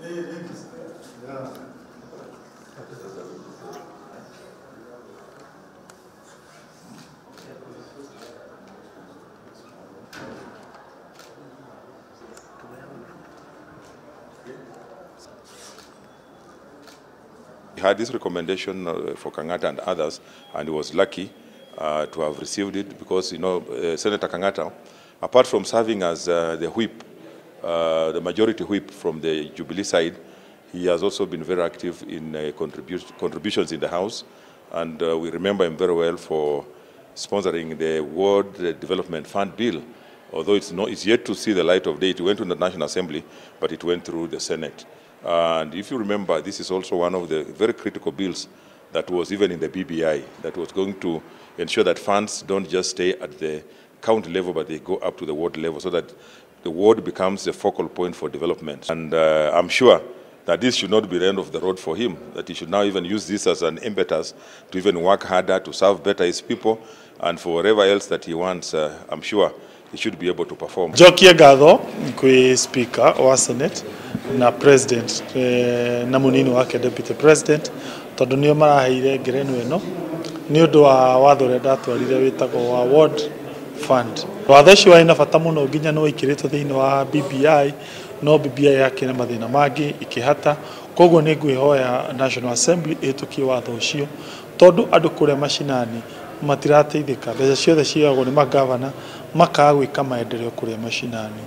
He had this recommendation for Kang'ata and others, and he was lucky to have received it because, you know, Senator Kang'ata, apart from serving as the whip, the majority whip from the Jubilee side, he has also been very active in contributions in the House, and we remember him very well for sponsoring the Ward Development Fund Bill. Although it's yet to see the light of day. It went to the National Assembly, but it went through the Senate. And if you remember, this is also one of the very critical bills that was even in the BBI, that was going to ensure that funds don't just stay at the county level, but they go up to the ward level, so that the ward becomes the focal point for development. And I'm sure that this should not be the end of the road for him, that he should now even use this as an impetus to even work harder, to serve better his people, and for whatever else that he wants, I'm sure he should be able to perform. Njokie ngatho kwi Speaker wa Senate na President na munini wake Deputy President, tondu nio maraheire ngerenwa ĩno nĩ ũndũ wa watho ũrĩa ndatwarire wĩtagwo wa Ward Fund. Watho ũcio warĩ na bata mũno nginya nĩ waikĩrĩtwo thĩinĩ wa BBI, no BBI yakĩrĩ na mathĩna mangĩ ikĩhata. Koguo nĩ ngwĩhoya National Assembly ĩhĩtũkie watho ũcio, tondũ andũ kũrĩa macinani matirateithĩka. Mbeca ciothe cioyagwo nĩ magavana makaga gwĩka maendeleo kũrĩa macinani.